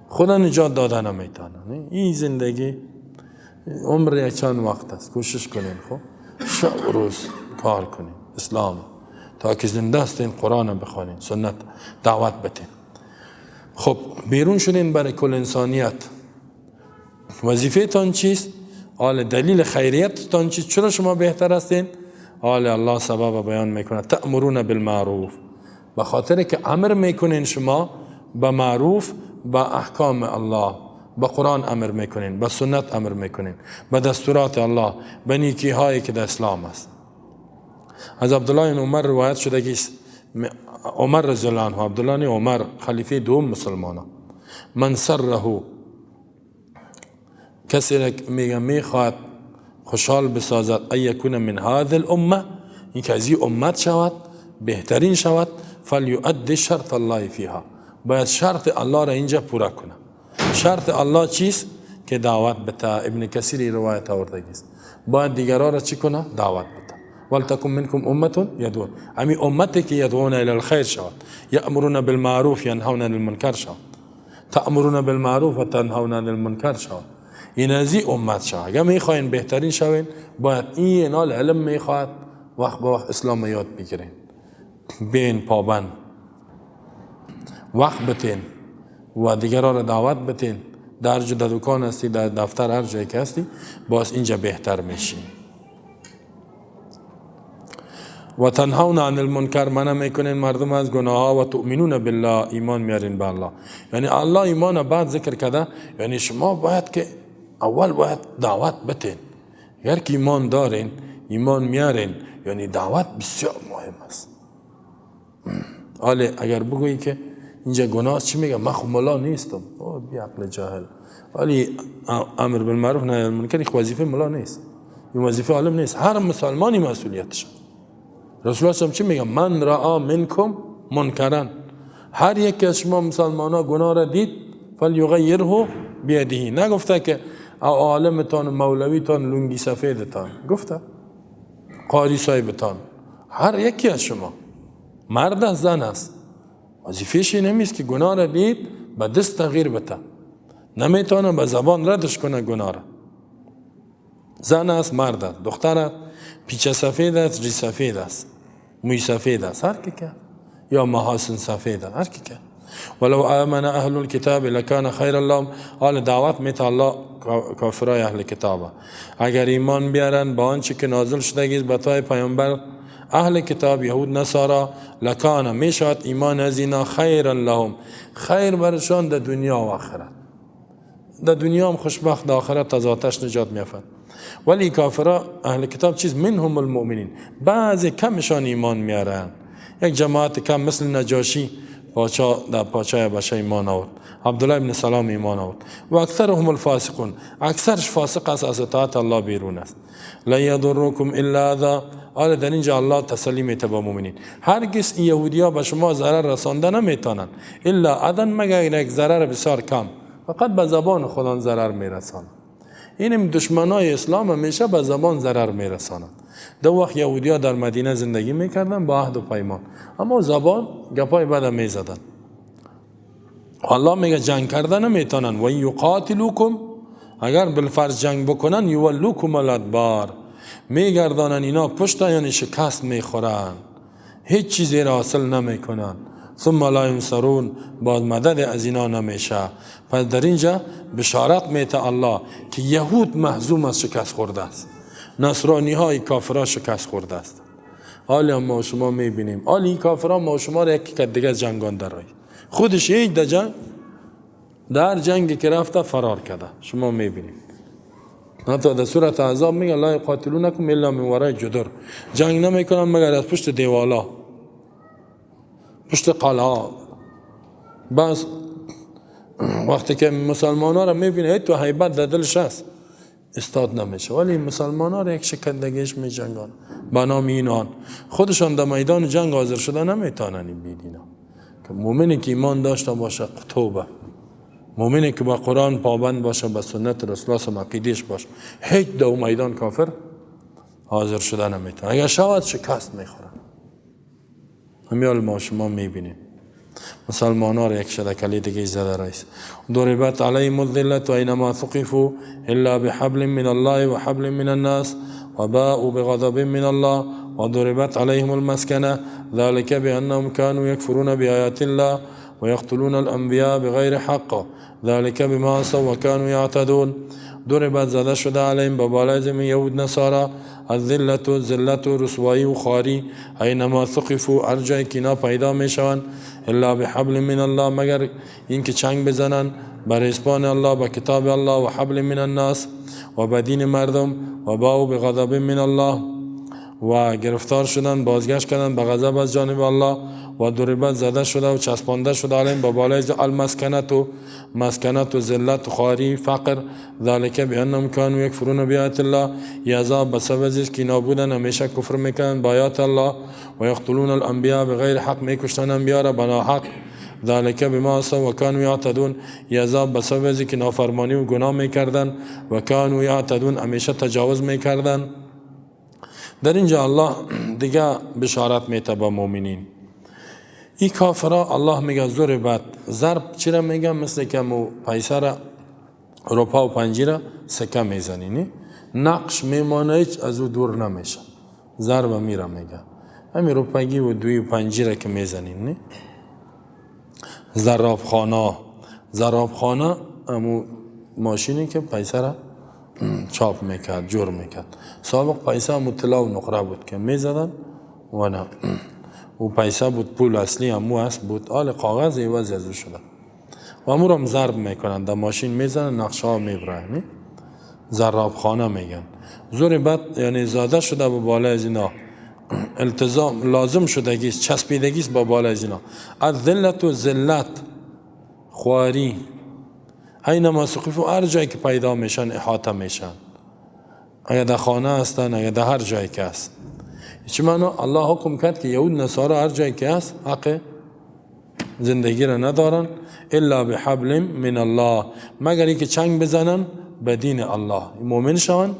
خدا نجات داده نمیتونن. این زندگی عمر یک چند وقت است، کوشش کنیم خب شب و روز کار کنیم اسلام تا که زنده هستین، قرآن بخوانین، سنت دعوت بدین. خب بیرون شدین برای کل انسانیت. وظیفه تان چیست؟ حال دلیل خیریت تان چیست؟ چرا شما بهتر هستین؟ حال الله سبب بیان میکنه، تأمرون بالمعروف، به خاطر که امر میکنین شما به معروف، به احکام الله، به قرآن امر میکنین، به سنت امر میکنین، به دستورات الله، به نیکی هایی که در اسلام است. از عبدالله بن عمر روایت شده که عمر رضی الله عنه، عبدالله بن عمر خلیفه دوم مسلمانان، من سره، کسی را میگه میخواد خوشحال بسازد، ان یکون من هذه الامه، این که از این امت شود، بهترین شود، فلیؤد شرط الله فیها، باید شرط الله را اینجا پورا کنه. شرط الله چیست؟ که دعوت بده. ابن کثیر روایت آورده است. باید دیگران را چی کنه؟ دعوت بده. ولتكن منكم أمة يدعون، امی امتی که يدعون الى الخير شود، یأمرون بالمعروف ینهون عن المنکر شود، تأمرون بالمعروف و تنهون عن المنکر شود. این از این امت شود. اگر میخواین بهترین شوین باید این نال علم میخواد وقت به وقت اسلام یاد بگیرین، بین پابند وقت بتین و دیگران را دعوت بتین. در جا در دکان هستی، در دفتر، هر جایی که هستی، باز اینجا بهتر میشی. و تنهون عن المنکر، منع میکنین مردم از گناه ها، و تؤمنون بالله، ایمان میارین به الله. یعنی الله ایمان بعد ذکر کرده، یعنی شما باید که اول باید دعوت بتین. اگر که ایمان دارین، ایمان میارین، یعنی دعوت بسیار مهم است. حالا اگر بگویی که اینجا گناه چی میگه، من خو ملا نیستم، او بی عقل جاهل. ولی امر بالمعروف نهی عن المنکر وظیفه ملا نیست، این وظیفه عالم نیست، هر مسلمانی مسئولیتش. رسول الله چی میگه؟ من رآ منکم منکرا، هر یک از شما مسلمان ها گناه را دید فلیغیره بیده. نگفته که عالمتان، مولویتان، لنگی سفیدتان، گفته قاری صاحبتان، هر یکی از شما مرد است زن است، وظیفه‌ش این نیست که گناه را دید به دست تغییر بده، نمیتونه به زبان ردش کنه گناه را. زن است، مرد است، دختر است، پیچه سفید است، ری سفید است، موی سفید است، هر کی که یا محاسن سفید است، هر کی که. ولو آمن اهل الكتاب لکان خیر لهم. حال دعوت میته الله کافرای اهل کتاب، اگر ایمان بیارن با آنچه که نازل شده به تای پیامبر اهل کتاب یهود نصارا، لکان میشود ایمان از اینا خیرا لهم، خیر برشان در دنیا و آخرت. در دنیا هم خوشبخت، در آخرت از آتش نجات میافت. ولی کافرا اهل کتاب چیز منهم المؤمنین، بعضی کمشان ایمان میارن، یک جماعت کم مثل نجاشی پاچا در پاچای بشه ایمان آورد، عبدالله ابن سلام ایمان آورد. و اکثرهم الفاسقون، اکثرش فاسق است، از اطاعت الله بیرون است. لا یضرکم الا اذی. آره در اینجا الله تسلی میته با مؤمنین، هرگز این یهودیا به شما ضرر رسانده نمیتونن، الا اذن، مگر یک ضرر بسیار کم، فقط به زبان خودان ضرر میرسانند. اینم دشمنای اسلام همیشه به زبان ضرر میرسانند. دو وقت یهودیا در مدینه زندگی میکردن با عهد و پیمان، اما زبان گپای بد میزدن. الله میگه جنگ کردن نمیتونن، و این یقاتلوکم، اگر بالفرض جنگ بکنن، یولوکم الادبار، میگردانن اینا پشت، یعنی شکست میخورن، هیچ چیزی را حاصل نمیکنن. ثم لا ینصرون، باز مدد از اینا نمیشه. پس در اینجا بشارت میته الله که یهود مهزوم از شکست خورده است، نصرانی های کافرها شکست خورده است. حالا ما شما میبینیم حالا این کافرها ما شما را یکی که دیگه جنگان در خودش هیچ در جنگ، در جنگی که رفته فرار کرده، شما میبینید. حتی در سورة احزاب میگه لا یقاتلونکم الا من ورای جدر، جنگ نمیکنن مگر از پشت دیوالا، پشت قلعه. بس وقتی که مسلمان ها را میبینه تو هیبت در دلش هست، استاد نمیشه، ولی مسلمان ها را یک شکندگیش می جنگان به نام اینان، خودشان در میدان جنگ حاضر شده نمیتونن. این بیدینا که مؤمنی که ایمان داشته باشه توبه، مؤمنی که با قرآن پابند باشه، به سنت رسول الله عقیده‌اش باشه، هیچ در میدان کافر حاضر شده نمیتونه. اگر شود شکست میخورن. همیال ما شما میبینیم مسلمان ها را یک شده کلی دیگه زده رئیس. ضربت علیهم الذلة اینما ثقفوا الا بحبل من الله وحبل من الناس وباءوا بغضب من الله وضربت عليهم المسكنة ذلك بأنهم كانوا يكفرون بآيات الله ويقتلون الأنبياء بغير حق ذلك بما عصوا وكانوا يعتدون. ضربت زده شده علیهم به بالای زمین یهود نصارا الذلة ذلت و رسوایی و خواری، اینما ثقفوا هر جایی که اینا پیدا میشوند، الا بحبل من الله مگر اینکه چنگ بزنن بر اسپان الله، به کتاب الله، و حبل من الناس و به دین مردم، و باو بغضب من الله و گرفتار شدن بازگشت کردن به غضب از جانب الله، و ضربت زده شده و چسبانده شده علیهم به بالای المسکنت و مسکنت و ذلت و خواری فقر، ذلک بانهم كانوا یکفرون بآیات الله، عذاب به سبب از که اینا بودن همیشه کفر میکنن با آیات الله، و یقتلون الانبیاء بغیر حق میکشتن انبیا را بنا حق، ذلک بما عصوا و كانوا یعتدون، عذاب به سبب از که نافرمانی و گناه میکردن، و كانوا یعتدون همیشه تجاوز میکردن. در اینجا الله دیگه بشارت میته به مؤمنین. این کافرا الله میگه ضربت، ضرب چرا میگه؟ مثل که مو پیسه را روپا و پنجی را سکه میزنی، نی؟ نقش میمانه، هیچ از او دور نمیشه. ضرب میره میگه همین روپگی و دوی و پنجی را که میزنین، نی؟ ضرابخانه، ضرابخانه امو ماشینی که پیسه را چاپ میکرد، جور میکرد. سابق پیسه امو طلا و نقره بود که میزدن و نه و پیسه بود، پول اصلی امو است بود. آل کاغذ عوض از او شده و امو را هم ضرب میکنن، در ماشین میزنن، نقشه ها میبره، نی؟ ضرابخانه میگن. ضربت یعنی زاده شده با بالای از اینا، التزام لازم شدگیست، چسبیدگیست با بالای از اینا. الذلت و ذلت، خواری، اینما ثقفوا، هر جایی که پیدا میشن احاطه میشن، اگر در خانه هستن، اگر در هر جایی که هست. چی معنا؟ الله حکم کرد که یهود نصارا هر جایی که هست حق زندگی را ندارن، الا بحبل من الله، مگر اینکه چنگ بزنن به دین الله، مؤمن شوند،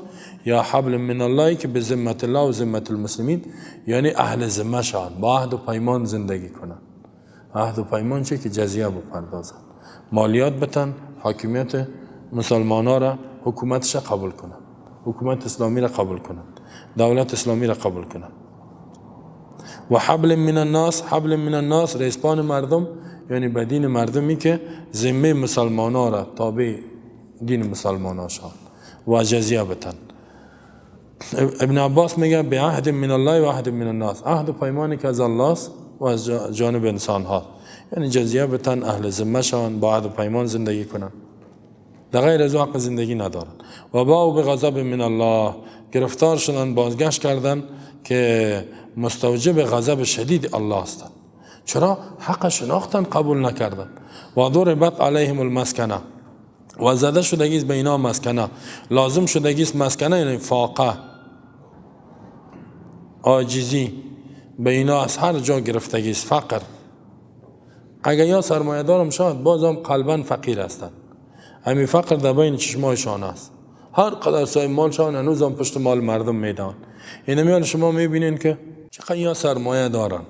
یا حبل من الله که به ذمت الله و ذمت المسلمین، یعنی اهل ذمه شوند، با عهد و پیمان زندگی کنن. عهد و پیمان چه؟ که جزیه بپردازن، مالیات بتن، حاکمیت مسلمان ها را، حکومتش را قبول کنن، حکومت اسلامی را قبول کنن، دولت اسلامی را قبول کنن. و حبل من الناس، حبل من الناس ریسپان مردم، یعنی به دین مردمی که ذمه مسلمان ها را تابع دین مسلمان ها شوند و جزیه بتن. ابن عباس میگه به عهد من الله و عهد من الناس، عهد و پیمانی که از الله است و از جانب انسان ها، یعنی جزیه بتن، اهل ذمه شوند، با عهد و پیمان زندگی کنن، در غیر از حق زندگی ندارن. و باءوا بغضب من الله، گرفتار شدن، بازگشت کردن که مستوجب غضب شدید الله هستند. چرا؟ حق شناختن قبول نکردن. و ضربت علیهم المسکنه، و زده شدگیست به اینا مسکنه، لازم شدگیست مسکنه، یعنی فاقه، عاجزی به اینا از هر جا گرفتگیست، فقر. اگر یا سرمایه دارم شاید بازم قلبا فقیر هستند. همین فقر در بین چشمایشان است. هر قدر صاحب مال شان هنوز هم پشت مال مردم میدن. اینه میان شما میبینین که چقدر یا سرمایه دارن،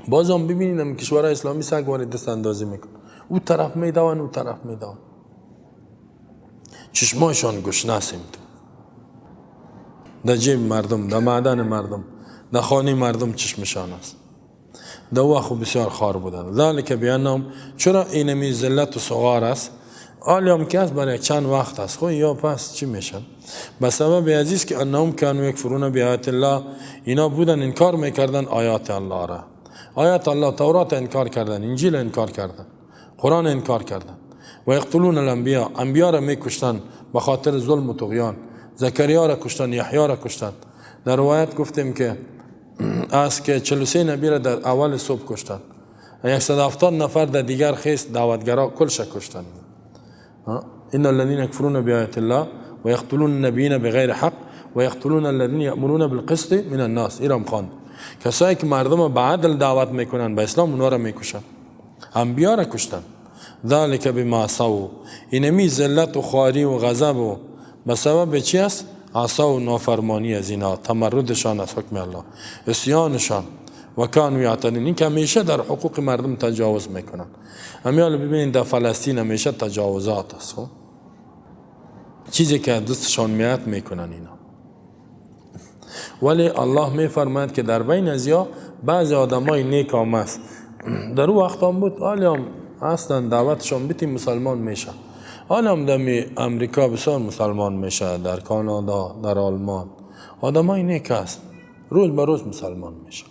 بازم ببینین هم کشورهای اسلامی سگ وارد دست اندازی میکنن، او طرف میدون، او طرف میدون، چشمایشان گشنه است. در جیب مردم، در معدن مردم، در خانه مردم چشمشان است. در وقت بسیار خوار بودن. ذلک بانهم، چرا اینمی ذلت و صغار است؟ آلیام که است برای چند وقت است، خب یا پس چی میشن؟ به سبب عزیز که انهم کانوا یکفرون بآیات الله، اینا بودن انکار میکردن آیات الله را. آیات الله، تورات انکار کردن، انجیل انکار کردن، قرآن انکار کردن. و یقتلون الانبیاء، انبیا را میکشتن به خاطر ظلم و طغیان. زکریا را کشتن، یحیی را کشتن. در روایت گفتیم که از که 43 نبی را در اول صبح کشتن، 170 نفر در دیگر خیس دعوتگرا کلش کشتن. ان الذين يكفرون بآيات الله ويقتلون النبيين بغير حق ويقتلون الذين يأمرون بالقسط من الناس. ایرام خان کسایی که مردم به عدل دعوت میکنن به اسلام، اونا را میکشن، انبیا را کشتن. ذلك بما عصوا، اینمی ذلت و خواری و غضب و به سبب چی است؟ عصا و نافرمانی از اینا، تمردشان از حکم الله، عصیانشان. و کانوا یعتدون، این که همیشه در حقوق مردم تجاوز میکنن. همیال ببینید در فلسطین همیشه تجاوزات است، خب چیزی که دستشان میاد میکنن اینا. ولی الله میفرماید که در بین از یا بعضی آدمای نیک هم است، در او وقت هم بود، حالی هم هستن، دعوتشان بیتی مسلمان میشه. حالا هم در امریکا بسیار مسلمان میشه، در کانادا، در آلمان آدمای نیک هست، روز به روز مسلمان میشه.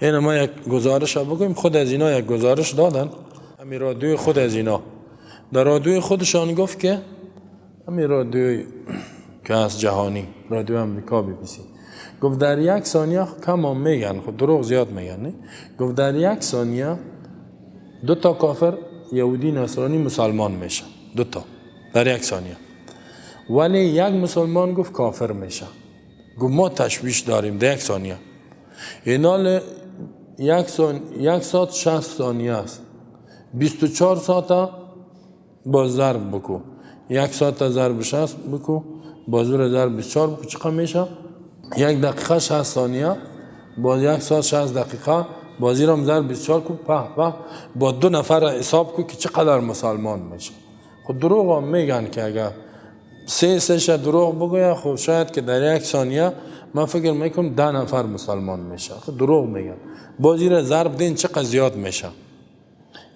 این ما یک گزارش بگویم، خود از اینا یک گزارش دادن، همین رادیوی خود از اینا در رادیوی خودشان گفت که همین رادیوی که از جهانی، رادیو امریکا بی بی سی، گفت در یک ثانیه، کم هم میگن، خود دروغ زیاد میگن، نه؟ گفت در یک ثانیه دو تا کافر یهودی نصرانی مسلمان میشه، دو تا در یک ثانیه، ولی یک مسلمان گفت کافر میشه. گفت ما تشویش داریم در یک ثانیه. اینال یک ساعت 60 ثانیه است، 24 ساعت با ضرب بکو، یک ساعت ضرب 60 بکو، با زور ضرب 24 بکو، چقدر میشه؟ 1 دقیقه 60 ثانیه، باز 1 ساعت 60 دقیقه، بازی را ضرب 24 کو، په په، با دو نفر حساب کو که چقدر مسلمان میشه. خب دروغ هم میگن که اگر سه سه دروغ بگوید، خب شاید که در 1 ثانیه من فکر میکنم 10 نفر مسلمان میشه. خب دروغ میگن. بازی را ضرب دین، چقدر زیاد میشه،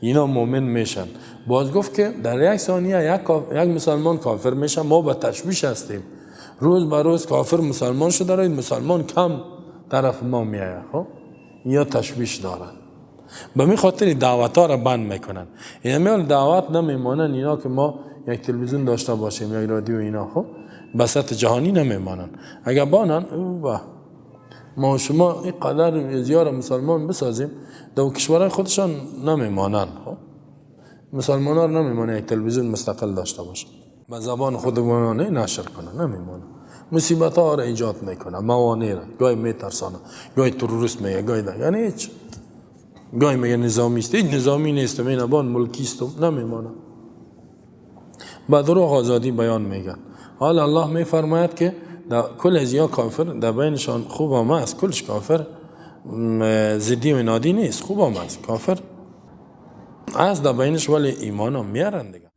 اینا مؤمن میشن. باز گفت که در 1 ثانیه یک مسلمان کافر میشه. ما به تشویش هستیم، روز به روز کافر مسلمان شده، روی مسلمان کم طرف ما میآید. خب یا تشویش دارن، به می خاطر دعوت ها را بند میکنن. یعنی میان دعوت نمیمانن اینا که ما یک تلویزیون داشته باشیم، یک رادیو اینا. خب به سطح جهانی نمیمانن. اگر بانن، او ما شما این قدر زیار مسلمان بسازیم، در کشورهای خودشان نمیمانن. خب مسلمان ها نمیمانن یک تلویزیون مستقل داشته باشه، به زبان خودمانه نشر کنه، نمیمانه. مصیبت ها را ایجاد میکنه، موانع را گاهی میترسانه، گاهی تروریست میگه، گاهی ده، یعنی هیچ، گاهی میگه نظامی است. هیچ نظامی نیستم، این بان ملکی استم. نمیمانه، با دروغ آزادی بیان میگن. حالا الله میفرماید که در کل از یا کافر در بینشان خوب هم است. کلش کافر ضدی و نادی نیست، خوب هم است. کافر از در بینش، ولی ایمان هم میارن دیگه.